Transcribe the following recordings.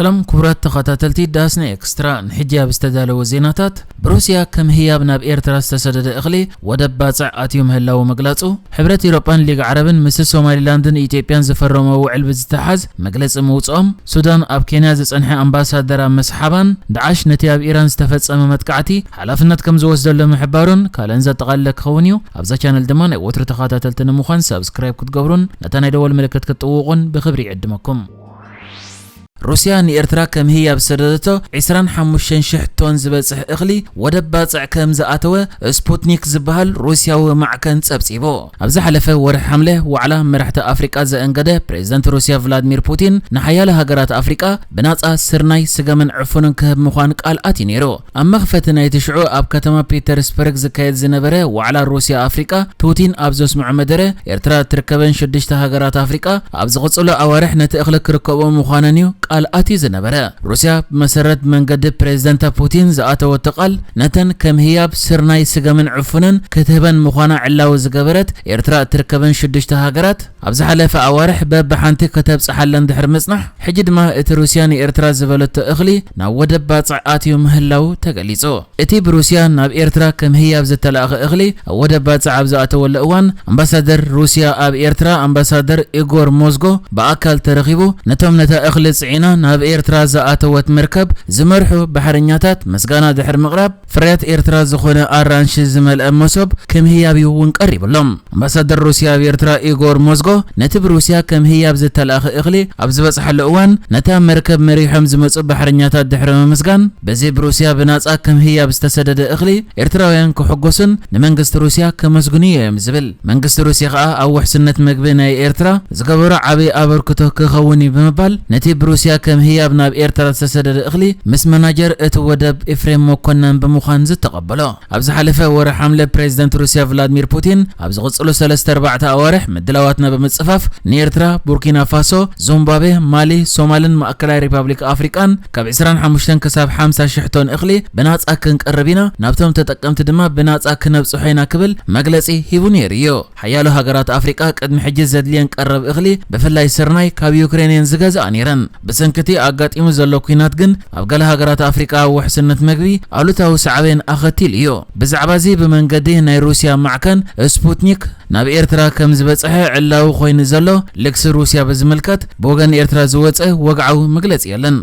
ሰላም ክቡራት ተኸታተልቲ ዳስና ኤክስትራ፣ ንሕጂ ኣብ ዝተዳለወ ዜናታት፣ ብሩስያ ከም ህያብ ናብ ኤርትራ ዝተሰደደ እኽሊ ወደብ ባጽዕ ኣትዩ ምህላዉ ምግላጹ፣ ሕብረት ኤውሮጳን ሊግ ዓረብን ምስ ሶማሊላንድን ኢትዮጵያን ዝፈረሞ ውዕል ብዝተሓዝ መግለጺ ምውጽኦም፣ ሱዳን ኣብ ኬንያ ዝጸንሐ ኣምባሳደራ ምስሓባን፣ ዳዕሽ ነቲ ኣብ ኢራን ዝተፈጸመ መጥቃዕቲ ሓላፍነት ከም ዝወስደሉ ምሕባሩን ካልእን ዘጠቓለለ ክኸውን እዩ። ኣብዛ ቻነል ድማ ናይ ወትሩ ተኸታተልቲ ንምዃን ሳብስክራይብ ክትገብሩን ነታ ናይ ደወል ምልክት ክትጥውቑን ብኽብሪ ይዕድመኩም። ሩስያ ንኤርትራ ከም ህያብ ዝሰደደቶ ዕስራን ሓሙሽተን ሽሕ ቶን ዝበጽሕ እኽሊ ወደብ ባጽዕ ከም ዝኣተወ ስፑትኒክ ዝበሃል ሩስያዊ ማዕከን ጸብጺቡ። ኣብ ዝሓለፈ ወርሒ ሓምለ ዋዕላ መራሕቲ ኣፍሪቃ ዘእንገደ ፕሬዝደንት ሩስያ ቭላድሚር ፑቲን ንሓያለ ሃገራት ኣፍሪቃ ብናጻ ስርናይ፣ ስገምን ዕፉንን ክህብ ምዃን ቃል ኣትዩ ነይሩ። ኣብ መኽፈቲ ናይቲ ሽዑ ኣብ ከተማ ፒተርስበርግ ዝካየድ ዝነበረ ዋዕላ ሩስያ ኣፍሪቃ ፑቲን ኣብ ዘስምዖ መደረ፣ ኤርትራ እትርከበን ሽዱሽተ ሃገራት ኣፍሪቃ ኣብ ዝቕጽሉ ኣዋርሕ ነቲ እኽሊ ክርከብኦ ምዃነን እዩ ቃል ኣትዩ ዝነበረ። ሩስያ ብመሰረት መንገዲ ፕሬዝደንታ ፑቲን ዝኣተወቶ ቃል፣ ነተን ከም ህያብ ስርናይ፣ ስገምን ዕፉንን ክትህበን ምዃና ዕላዊ ዝገበረት ኤርትራ እትርከበን ሽዱሽተ ሃገራት፣ ኣብ ዝሓለፈ ኣዋርሕ በብሓንቲ ከተብጽሓለን ድሕሪ ምጽናሕ፣ ሕጂ ድማ እቲ ሩስያ ንኤርትራ ዝበለቶ እኽሊ ናብ ወደብ ባጽዕ ኣትዩ ምህላዉ ተገሊጹ። እቲ ብሩስያ ናብ ኤርትራ ከም ህያብ ዝተላእኸ እኽሊ ኣብ ወደብ ባጽዕ ኣብ ዝኣተወሉ እዋን፣ ኣምባሳደር ሩስያ ኣብ ኤርትራ ኣምባሳደር ኢጎር ሞዝጎ ብኣካል ተረኺቡ፣ ነቶም ነታ እኽሊ ጽዒና ናብ ኤርትራ ዝኣተወት መርከብ ዝመርሑ ባሕረኛታት ምስጋና ድሕሪ ምቕራብ፣ ፍርያት ኤርትራ ዝኾነ ኣራንሺ ዝመልአ መሶብ ከም ህያብ እውን ቀሪብሎም። ኣምባሳደር ሩስያ ኣብ ኤርትራ ኢጎር ሞዝጎ፣ ነቲ ብሩስያ ከም ህያብ ዝተላእኸ እኽሊ ኣብ ዝበጽሓሉ እዋን፣ ነታ መርከብ መሪሖም ዝመጹ ባሕረኛታት ድሕሪ ምምስጋን፣ በዚ ብሩስያ ብናጻ ከም ህያብ ዝተሰደደ እኽሊ ኤርትራውያን ክሕጎሱን ንመንግስቲ ሩስያ ከመስግኑ እዮም ዝብል። መንግስቲ ሩስያ ከኣ ኣብ ውሕስነት መግቢ ናይ ኤርትራ ዝገበሮ ዓቢ ኣበርክቶ ክኸውን እዩ ብምባል፣ ነቲ ብሩስያ ከም ህያብ ናብ ኤርትራ ዝተሰደደ እኽሊ ምስ መናጀር እቲ ወደብ ኤፍሬም መኮነን ብምዃን ዝተቐበሎ። ኣብ ዝሓለፈ ወርሒ ሓምለ ፕሬዝደንት ሩስያ ቭላድሚር ፑቲን፣ ኣብ ዝቕጽሉ ሰለስተ ኣርባዕተ ኣዋርሕ ምድላዋትና ብምጽፋፍ ንኤርትራ፣ ቡርኪና ፋሶ፣ ዚምባብዌ፣ ማሊ፣ ሶማልን ማእከላይ ሪፓብሊክ ኣፍሪቃን ካብ ዕስራን ሓሙሽተን ክሳብ ሓምሳ ሽሕ ቶን እኽሊ ብናጻ ክንቀርብ ኢና፣ ናብቶም ተጠቀምቲ ድማ ብናጻ ክነብጽሖ ኢና ክብል መግለጺ ሂቡ ነይሩ እዩ። ሓያሎ ሃገራት ኣፍሪቃ ቅድሚ ሕጂ ዘድልየን ቀረብ እኽሊ፣ ብፍላይ ስርናይ፣ ካብ ዩክሬን እየን ዝገዝኣ ነይረን። ብሰንኪ እቲ ኣጋጢሙ ዘሎ ኲናት ግን፣ ኣብ ገለ ሃገራት ኣፍሪቃ ውሕስነት መግቢ ኣሉታዊ ሳዕቤን ኣኸቲሉ እዩ። ብዛዕባ እዚ ብመንገዲ ናይ ሩስያ ማዕከን ስፑትኒክ ናብ ኤርትራ ከም ዝበጽሐ ዕላዊ ኮይኑ ዘሎ ልግሲ ሩስያ ብዝምልከት ብወገን ኤርትራ ዝወጸ ወግዓዊ መግለጺ የለን።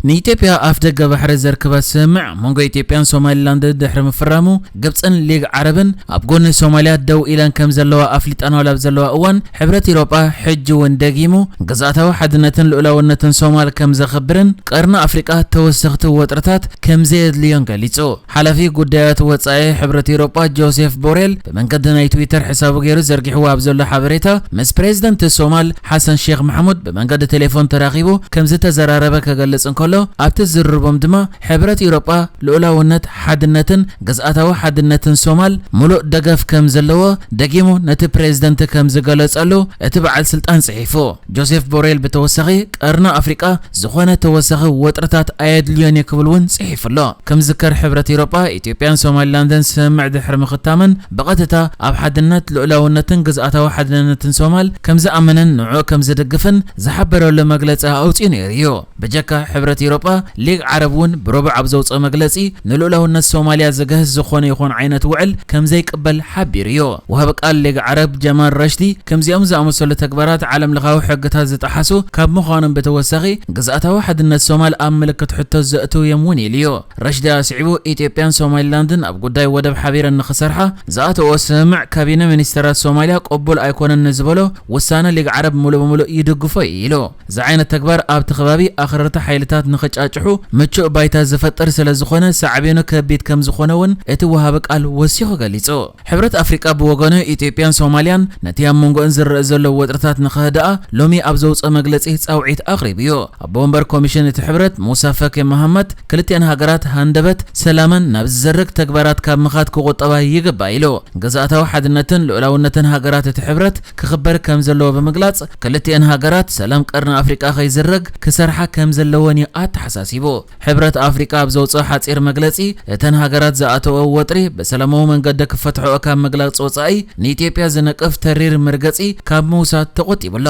ንኢትዮጵያ ኣፍ ደገ ባሕሪ ዘርክባ ስምምዕ መንጎ ኢትዮጵያን ሶማሊላንድ ድሕሪ ምፍራሙ፣ ግብጽን ሊግ ዓረብን ኣብ ጎኒ ሶማልያ ደው ኢለን ከም ዘለዋ ኣፍሊጠን ኣብ ዘለዋ እዋን፣ ሕብረት ኤውሮጳ ሕጂ እውን ደጊሙ ግዝኣታዊ ሓድነትን ልኡላውነትን ሶማል ከም ዘኽብርን ቀርኒ ኣፍሪቃ ተወሰኽቲ ወጥርታት ከም ዘየድልዮን ገሊጹ። ሓላፊ ጉዳያት ወጻኢ ሕብረት ኤውሮጳ ጆሴፍ ቦሬል ብመንገዲ ናይ ትዊተር ሕሳቡ ገይሩ ዘርጊሕዎ ኣብ ዘሎ ሓበሬታ፣ ምስ ፕሬዝደንት ሶማል ሓሰን ሼክ ማሕሙድ ብመንገዲ ቴሌፎን ተራኺቡ ከም ዝተዘራረበ ከገልጽ እንከሎ፣ ኣብቲ ዝርርቦም ድማ ሕብረት ኤውሮጳ ልኡላውነት፣ ሓድነትን ግዝኣታዊ ሓድነትን ሶማል ምሉእ ደገፍ ከም ዘለዎ ደጊሙ ነቲ ፕሬዝደንት ከም ዝገለጸሉ እቲ በዓል ስልጣን ጽሒፉ። ጆሴፍ ቦሬል ብተወሳኺ፣ ቀርኒ ኣፍሪቃ ዝኾነ ተወሳኺ ወጥርታት ኣየድልዮን እዩ ክብል እውን ጽሒፉ ኣሎ። ከም ዝከር ሕብረት ኤውሮጳ፣ ኢትዮጵያን ሶማሊላንድን ስምምዕ ድሕሪ ምኽታመን፣ ብቐጥታ ኣብ ሓድነት፣ ልኡላውነትን ግዝኣታዊ ሓድነትን ሶማል ከም ዝኣመነን ንዕኡ ከም ዝድግፍን ዝሓበረሉ መግለጺ ኣውጺኡ ነይሩ እዩ። ብጀካ ሕብረት ኤውሮጳ፣ ሊግ ዓረብ እውን ብረቡዕ ኣብ ዘውጽኦ መግለጺ፣ ንልኡላውነት ሶማልያ ዝገህስ ዝኾነ ይኹን ዓይነት ውዕል ከም ዘይቅበል ሓቢሩ እዩ። ወሃቢ ቃል ሊግ ዓረብ ጀማል ረሽዲ፣ ከምዚኦም ዝኣመሰሉ ተግባራት ዓለም ለኻዊ ሕግታት ዝጠሓሱ ካብ ምዃኖም ብተወሳኺ፣ ግዝኣታዊ ሓድነት ሶማል ኣብ ምልክት ሕቶ ዘእትዉ እዮም እውን ኢሉ እዩ። ረሽዲ ኣስዒቡ፣ ኢትዮጵያን ሶማሊላንድን ኣብ ጉዳይ ወደብ ሓቢረን ንኽሰርሓ ዝኣተዎ ስምምዕ፣ ካቢነ ሚኒስተራት ሶማልያ ቅቡል ኣይኮነን ንዝበሎ ውሳነ ሊግ ዓረብ ሙሉእ ብሙሉእ ይድግፎ እዩ ኢሉ። እዚ ዓይነት ተግባር ኣብቲ ከባቢ ኣኽረርቲ ሓይልታት ንኽጫጭሑ ምቹእ ባይታ ዝፈጥር ስለ ዝኾነ፣ ሳዕቤኑ ከቢድ ከም ዝኾነ እውን እቲ ወሃቢ ቃል ወሲኹ ገሊጹ። ሕብረት ኣፍሪቃ ብወገኑ፣ ኢትዮጵያን ሶማልያን ነቲ ኣብ መንጎአን ዝረአ ዘሎ ወጥርታት ንኽህድኣ ሎሚ ኣብ ዘውጽኦ መግለጺ ጻውዒት ኣቕሪቡ እዩ። ኣቦ ወንበር ኮሚሽን እቲ ሕብረት ሙሳ ፈኪ መሃመት፣ ክልቲአን ሃገራት ሃንደበት ሰላመን ናብ ዝዘርግ ተግባራት ካብ ምኻድ ክቑጠባ ይግባእ ኢሉ። ግዝኣታዊ ሓድነትን ልኡላውነትን ሃገራት እቲ ሕብረት ክኽበር ከም ዘለዎ ብምግላጽ፣ ክልቲአን ሃገራት ሰላም ቀርኒ ኣፍሪቃ ከይዝረግ ክሰርሓ ከም ዘለወን እዩ ኣተሓሳሲቡ። ሕብረት ኣፍሪቃ ኣብ ዘውፅኦ ሓፂር መግለፂ፣ እተን ሃገራት ዝኣተወ ወጥሪ ብሰላማዊ መንገዲ ክፈትሕኦ ካብ ምግላፅ ወፃኢ፣ ንኢትዮጵያ ዝነቅፍ ተሪር መርገፂ ካብ ምውሳድ ተቆጢቡ ኣሎ።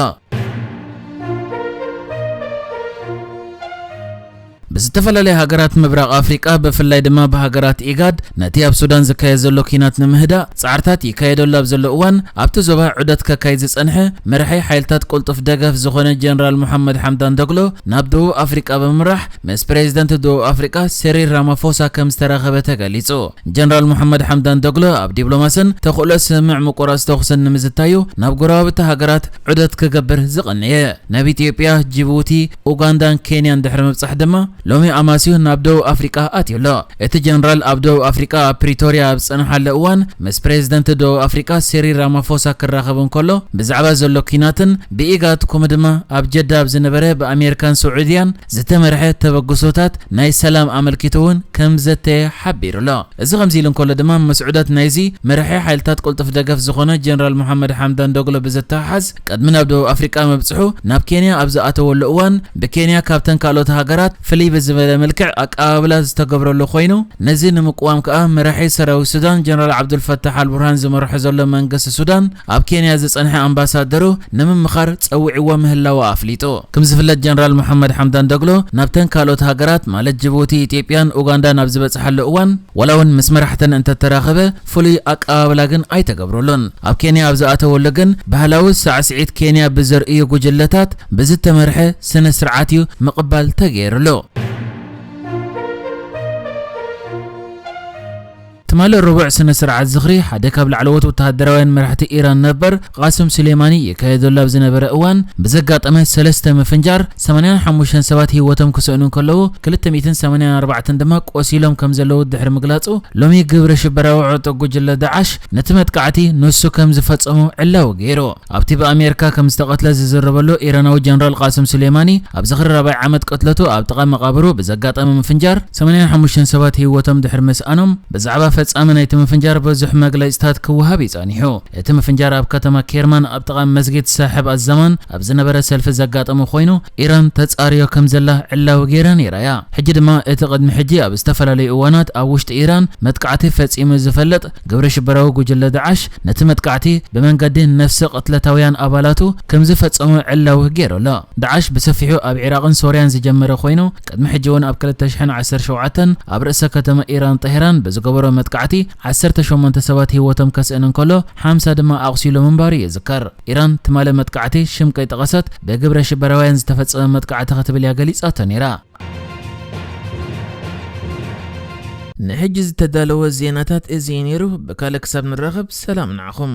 ብዝተፈላለየ ሃገራት ምብራቕ ኣፍሪቃ፣ ብፍላይ ድማ ብሃገራት ኢጋድ፣ ነቲ ኣብ ሱዳን ዝካየድ ዘሎ ኲናት ንምህዳእ ጻዕርታት ይካየደሉ ኣብ ዘሎ እዋን፣ ኣብቲ ዞባ ዑደት ከካይድ ዝጸንሐ መራሒ ሓይልታት ቅልጡፍ ደገፍ ዝኾነ ጀነራል መሓመድ ሓምዳን ዶግሎ ናብ ደቡብ ኣፍሪቃ ብምምራሕ፣ ምስ ፕሬዚደንት ደቡብ ኣፍሪቃ ሲሪል ራማፎሳ ከም ዝተራኸበ ተገሊጹ። ጀነራል መሓመድ ሓምዳን ዶግሎ ኣብ ዲፕሎማስን ተኽእሎ ስምምዕ ምቁራጽ ተኹስን ንምዝታዩ ናብ ጎረባብቲ ሃገራት ዑደት ክገብር ዝቐነየ፣ ናብ ኢትዮጵያ፣ ጅቡቲ፣ ኡጋንዳን ኬንያን ድሕሪ ምብጻሕ ድማ፣ ሎሚ ኣማስዩ ናብ ደቡብ ኣፍሪቃ ኣትዩ ኣሎ። እቲ ጀነራል ኣብ ደቡብ ኣፍሪቃ ኣብ ፕሪቶርያ ኣብ ዝጸንሓሉ እዋን፣ ምስ ፕሬዚደንት ደቡብ ኣፍሪቃ ሲሪል ራማፎሳ ክራኸብ እንከሎ፣ ብዛዕባ ዘሎ ኲናትን ብኢጋድ፣ ከምኡ ድማ ኣብ ጀዳ ኣብ ዝነበረ ብኣሜሪካን ስዑድያን ዝተመርሐ ተበግሶታት ናይ ሰላም ኣመልኪቱ እውን ከም ዘተየ ሓቢሩ ኣሎ። እዚ ከምዚ ኢሉ እንከሎ ድማ፣ ምስ ዑደት ናይዚ መራሒ ሓይልታት ቅልጡፍ ደገፍ ዝኾነ ጀነራል መሓመድ ሓምዳን ዶግሎ ብዘተሓሓዝ፣ ቅድሚ ናብ ደቡብ ኣፍሪቃ ምብጽሑ፣ ናብ ኬንያ ኣብ ዝኣተወሉ እዋን፣ ብኬንያ ካብተን ካልኦት ሃገራት ፍልይ ብዝበለ መልክዕ ኣቀባብላ ዝተገብረሉ ኮይኑ፣ ነዚ ንምቅዋም ከኣ መራሒ ሰራዊት ሱዳን ጀነራል ዓብዱልፈታሕ ኣልቡርሃን ዝመርሖ ዘሎ መንግስቲ ሱዳን ኣብ ኬንያ ዝጸንሐ ኣምባሳደሩ ንምምኻር ጸዊዕዎ ምህላዉ ኣፍሊጡ። ከም ዝፍለጥ፣ ጀነራል መሓመድ ሓምዳን ዶግሎ ናብተን ካልኦት ሃገራት ማለት ጅቡቲ፣ ኢትዮጵያን ኡጋንዳን ኣብ ዝበጽሓሉ እዋን፣ ዋላ እውን ምስ መራሕተን እንተተራኸበ፣ ፍሉይ ኣቀባብላ ግን ኣይተገብረሉን። ኣብ ኬንያ ኣብ ዝኣተወሉ ግን ባህላዊ ሳዕስዒት ኬንያ ብዘርእዩ ጉጅለታት ብዝተመርሐ ስነ ስርዓት እዩ ምቕባል ተገይሩሉ። ትማሊ ረቡዕ ስነ ስርዓት ዝኽሪ ሓደ ካብ ላዕለዎት ወተሃደራውያን መራሕቲ ኢራን ነበር ቃስም ሱሌማኒ ይካየደሉ ኣብ ዝነበረ እዋን፣ ብዘጋጠመ ሰለስተ ምፍንጃር ሰማንያን ሓሙሽተን ሰባት ህይወቶም ክስእኑ እንከለዉ፣ ክልተ ሚእትን ሰማንያን ኣርባዕተን ድማ ቆሲሎም ከም ዘለዉ ድሕሪ ምግላጹ፣ ሎሚ ግብረ ሽበራዊ ዕጡቕ ጉጅለ ዳዓሽ ነቲ መጥቃዕቲ ንሱ ከም ዝፈጸሞ ዕላዊ ገይሩ። ኣብቲ ብኣሜሪካ ከም ዝተቐትለ ዝዝረበሉ ኢራናዊ ጀነራል ቃስም ሱሌማኒ፣ ኣብ ዝኽሪ ራብዓይ ዓመት ቅትለቱ ኣብ ጥቓ መቓብሩ ብዘጋጠመ ምፍንጃር ሰማንያን ሓሙሽተን ሰባት ህይወቶም ድሕሪ ምስኣኖም፣ ብዛዕባ ፈጻሚ ናይቲ ምፍንጃር ብዙሕ መግለጺታት ክወሃብ እዩ ጸኒሑ። እቲ ምፍንጃር ኣብ ከተማ ኬርማን ኣብ ጥቓ መስጊድ ሳሕብ ኣዛማን ኣብ ዝነበረ ሰልፊ ዘጋጠመ ኮይኑ፣ ኢራን ተጻርዮ ከም ዘላ ዕላዊ ገይራ ነይራ እያ። ሕጂ ድማ እቲ ቅድሚ ሕጂ ኣብ ዝተፈላለዩ እዋናት ኣብ ውሽጢ ኢራን መጥቃዕቲ ፈጺሙ ዝፈልጥ ግብረ ሽበራዊ ጉጅለ ዳዓሽ፣ ነቲ መጥቃዕቲ ብመንገዲ ነፍሲ ቅትለታውያን ኣባላቱ ከም ዝፈጸሞ ዕላዊ ገይሩ ኣሎ። ዳዓሽ ብሰፊሑ ኣብ ዒራቕን ሶርያን ዝጀመረ ኮይኑ፣ ቅድሚ ሕጂ እውን ኣብ ክልተ ሽሕን ዓሰርተ ሸውዓተን ኣብ ርእሰ ከተማ ኢራን ጤህራን ብዝገበሮ መጥቃዕቲ ዓሰርተ ሸሞንተ ሰባት ህይወቶም ከስእን እንከሎ፣ ሓምሳ ድማ ኣቑሲሉ ምንባሩ ይዝከር። ኢራን ትማሊ መጥቃዕቲ ሽም ከይጠቐሰት ብግብረ ሽበራውያን ዝተፈጸመ መጥቃዕቲ ክትብል እያ ገሊጻቶ ነይራ። ንሕጂ ዝተዳለወ ዜናታት እዚ እዩ ነይሩ። ብካልእ ክሳብ ንራኸብ ሰላም ንዓኹም።